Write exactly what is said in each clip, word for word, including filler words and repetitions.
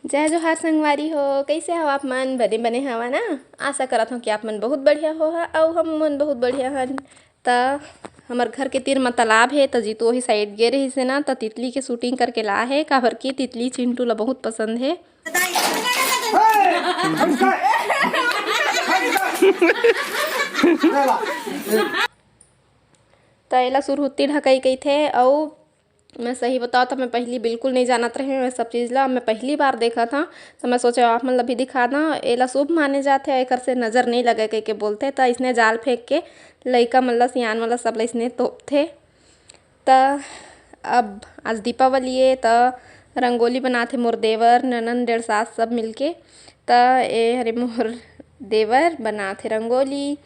जय जोहार संगवारी हो, कइसे हव आप मन? बने बने हवा ना? आशा करत हव कि आप मन बहुत बढ़िया होहा अउ हम मन बहुत बढ़िया हन। त हमर घर के तीर म तालाब हे, त जीतू ओही साइड गे रहिस हे ना, त तितली के शूटिंग करके ला हे, काबर कि तितली चिंटू ला बहुत पसंद हे। त एला सुरहुत्ती ढकई कहिथे। अउ मैं सही बताओ त मैं पहिली बिल्कुल नइ जानत रहें मैं सब चीज ला, मैं पहिली बार देखत हव। त मैं सोचे आप मन ला भी दिखा दंव। एला शुभ माने जाथे, एकर से नजर नइ लगे कहिके बोलथे। त अइसने जाल फेंक के लइका मन ला, सियान मन ला, सब ला अइसने तोपथे। त अब आज दीपावली ए, त रंगोली बनाथे मोर देवर, ननंद, डेढ़ सास सब मिलके। त ए हरे मोर देवर बनाथे रंगोली,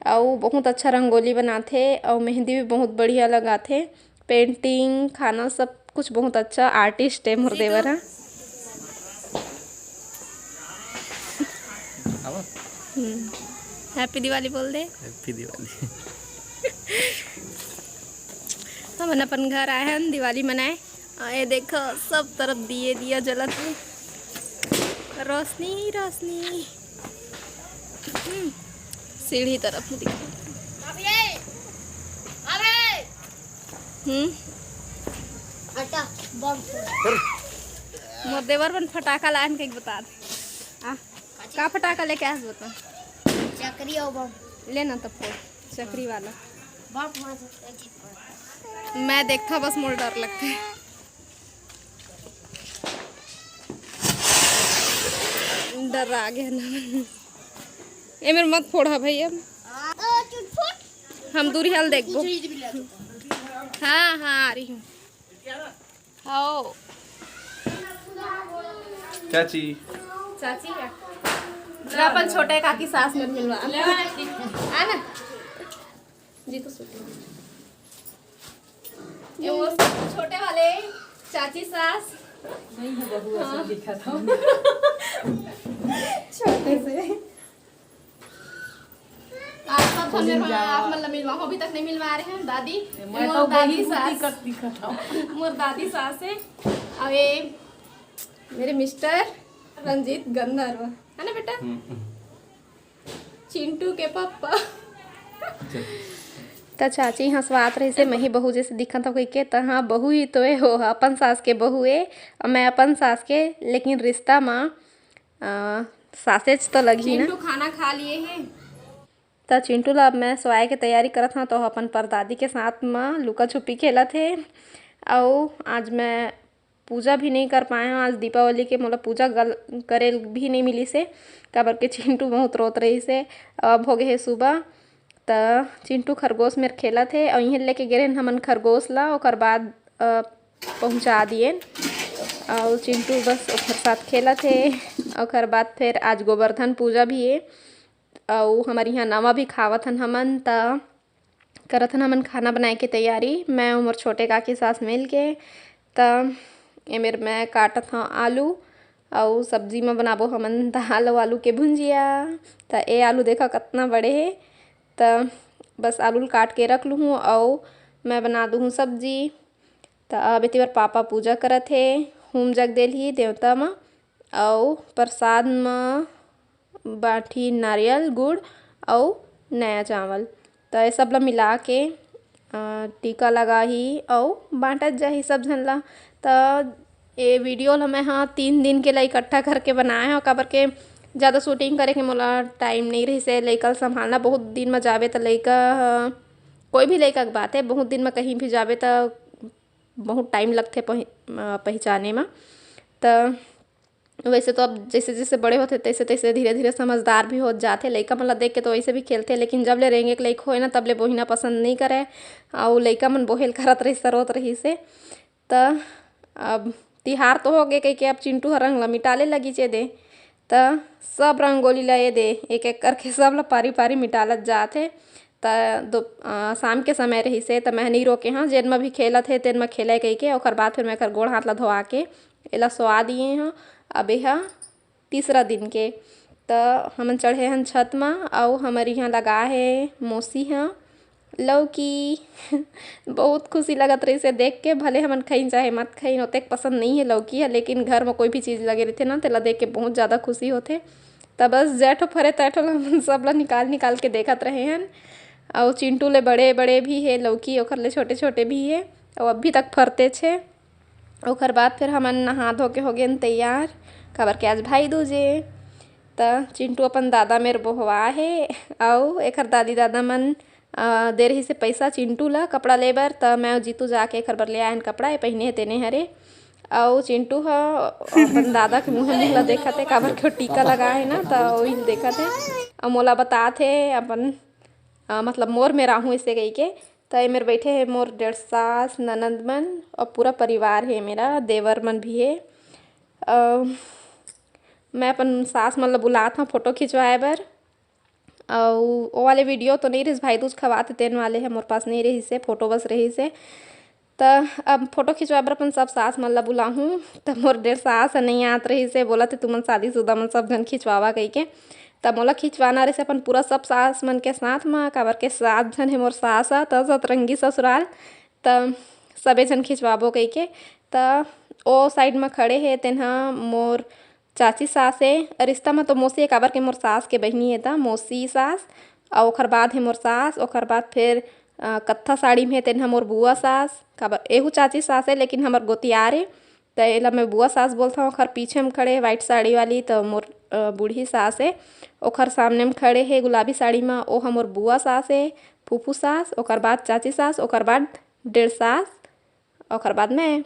अउ बहुत अच्छा रंगोली बनाथे, अउ मेहंदी भी बहुत बढ़िया लगाथे। पेंटिंग, खाना, सब कुछ बहुत अच्छा। आर्टिस्ट ए मोर देवर ह। आवा। हम्म। हैप्पी दिवाली बोल दे। हैप्पी दिवाली। हमन अपन घर आए हन दिवाली मनाए। अउ ये देखो, सब तरफ दिए दिया जलत हे, रोशनी ही रोशनी। हम्म, सीढ़ी तरफ दिखा। हम्म। हटा, बम फोड़। मोर देवर मन फटाका लायन कहिके बता दे। आ, का फटाका लेके आए हस बता? चकरी अउ बम। ले ना त फोड़, चकरी वाला। बम फोड़ सकते हैं, चीज फोड़। मैं देखता बस मोर डर लगथे। डर आ गया ना। ए मेर मत फोड़ हा भैया। हम दूरिहा ल देखबो। हाँ, हाँ, आ रही हूँ। हाओ। चाची। चाची का? ला अपन छोटे काकी सास मेर मिलवा। आ ना। जी तो सुन। ये वो छोटे वाले चाची सास। नहीं है बहू, ऐसे हाँ। दिखा था। छोटे से। आज सब झन मेर आप मन ला मिलवा हो, अभी तक नहीं मिलवा रहे हैं। दादी, मैं मोर तो दादी बड़ी सास। बूटी कट दिखा था। मोर दादी सास है। अउ ये मेरे मिस्टर रंजीत गंधर्व, है ना बेटा? हम्म। चिंटू के पापा। चल। त चाची हंसवात रहिसे, "मही बहू जैसे दिखत हव," कहिके। त हाँ, बहू ही तो ए हो, अपन सास के बहू ए, अउ मैं अपन सास के, लेकिन रिश्ता म, अ, सासेच तो लगही ना। चिंटू खाना खा लिए हे। त चिंटू ला अब मैं सोवाए के तैयारी करत हव, तो अपन परदादी के साथ म लुका छुपी खेलत हे। अउ आज मैं पूजा भी नहीं कर पाए हव। आज दीपावली के मोला पूजा गल-, करे भी नहीं मिलिस हे, काबर के चिंटू बहुत रोत रहिस हे। अब हो गे हे सुबह, त चिंटू खरगोश मेर खेलत हे, अउ इहें लेके गे रहेन हमन खरगोश ला, ओकर बाद, अ, पहुँचा दिएन। अउ चिंटू बस ओकर साथ खेलत हे। ओकर बाद फिर आज गोवर्धन पूजा भी हे, अउ हमर इहाँ नवा भी खावत हन हमन, त करत हन हमन खाना बनाए के तैयारी, मैं अउ मोर छोटे काकी सास मिल के। त एमेर मैं काटत हव आलू, अउ सब्जी म बनाबो हमन दाल अउ आलू के भुंजिया। त ए आलू देखा कतना बड़े हे, त बस आलू ल काट के रख लुहूँ अउ मैं बना दुहूँ सब्जी। त अब एती बर पापा पूजा करत हे, हूम जग देलही देवता म, अउ प्रसाद म बाटी नारियल, गुड़ अउ नया चावल। त ये सब ल मिला के, अ, टीका लगाही अउ बांटत जाही सब झन ल। त ये वीडियो ल मैं ह तीन दिन के ल इकट्ठा करके बनाए हव, काबर के ज़्यादा shooting करे के मोला time नइ रहिस हे। लइका ल संभालना, बहुत दिन म जाबे त लइका ह, कोई भी लइका के बात हे, बहुत दिन म कहीं भी जाबे त बहुत time लगथे पहि-, अ, पहिचाने म। त वैसे तो अब जैसे जैसे बड़े होथे तैसे तैसे धीरे धीरे समझदार भी होत जाथे। लइका मन ला देख के तो वैसे भी खेलथे, लेकिन जब ले रेंगे के लइक होए ना, तब ले बोहिना पसंद नइ करे। अउ लइका मन बोहेल करत रहिस, रोत रहिस हे। त अब तिहार तो हो गे कहिके अब चिंटू ह रंग ला मिटाले लगिच ए दे। त सब रंगोली ला ए दे एक एक करके सब ला पारी पारी मिटालत जात हे। त दो-, अ, शाम के समय रहिस हे, त मैं नइ रोके हव, जेन म भी खेलत हे तेन म खेलय कहिके। ओकर बाद फिर मैं एकर गोड़ हाथ ला धोवा के एला सोवा दिए हव। अब ए ह तीसरा दिन के, त हमन चढ़े हन छत म, अउ हमर इहाँ लगा हे मौसी ह, लौकी। बहुत खुशी लगत रहिस हे देख के, भले हमन खइन चाहे मत खइन, ओतेक पसंद नइ हे लौकी ह, लेकिन घर म कोई भी चीज़ लगे रहिथे ना, तेला देख के बहुत ज़्यादा खुशी होथे। त बस जय ठो फरे तय ठो ल हमन सब ल निकाल निकाल के देखत रहे हन। अउ चिंटू ले बड़े बड़े भी हे लौकी, ओकर ले छोटे छोटे भी हे, अउ अभी तक फरतेच हे। ओकर बाद फिर हमन नहा धो के हो गेन तैयार, काबर के आज भाई दूज ए। त चिंटू अपन दादा मेर बोहवा हे, अउ एकर दादी दादा मन अ, दे रहिस हे पैसा चिंटू ला कपड़ा ले बर, त मैं अउ जीतू जाके एकर बर ले आयन कपड़ा, ये पहिने हे तेने हरे। अउ चिंटू ह अपन दादा के मुँहे मुँह ला देखत हे, काबर के ओ टीका लगाए हे ना, त ओही ल देखत हे। अउ मोला बतात हे अपन, अ, मतलब मोर मेर आहूँ अइसे कहिके। त ए मेर बइठे हे मोर डेढ़ सास, ननद मन अउ पूरा परिवार हे मेरा, देवर मन भी हे। अउ मैं अपन सास मन ला बुलात हँव फोटो खिंचवाए बर। अउ ओ वाले video तो नइ रिहिस, भाई दूज खवात तेन वाले ह मोर पास नइ रिहिस हे, फोटो बस रिहिस हे। त अब फोटो खिंचवाए बर अपन सब सास मन ला बुलाहूँ, त मोर डेढ़ सास ह नइ आत रिहिस हे, बोलत हे, "तुमन शादीशुदा मन सब झन खिंचवावा," कहिके। त मोला खिंचवाना रिहिस हे अपन पूरा सब सास मन के साथ म, काबर के सात झन हे मोर सास ह, त सतरंगी ससुराल, त सबे झन खिंचवाबो कहिके। त ओ side म खड़े हे, तेन ह मोर चाची सास ए, रिश्ता म तो मौसी ए, काबर के मोर सास के बहिनी ए, त मौसी सास, अउ ओखर बाद हे मोर सास, ओखर बाद फिर, अ, कत्था साड़ी में हे, तेन ह मोर बुआ सास, काबर एहू चाची सास ए, लेकिन हमर गोतियार ए, त एला मैं बुआ सास बोलथौं। ओखर पीछे म खड़े white साड़ी वाली, त मोर, अ, बूढ़ी सास ए, ओखर सामने म खड़े हे गुलाबी साड़ी म, ओ ह मोर बुआ सास ए, फूफू सास, ओकर बाद चाची सास, ओकर बाद डेढ़ सास, ओकर बाद मैं।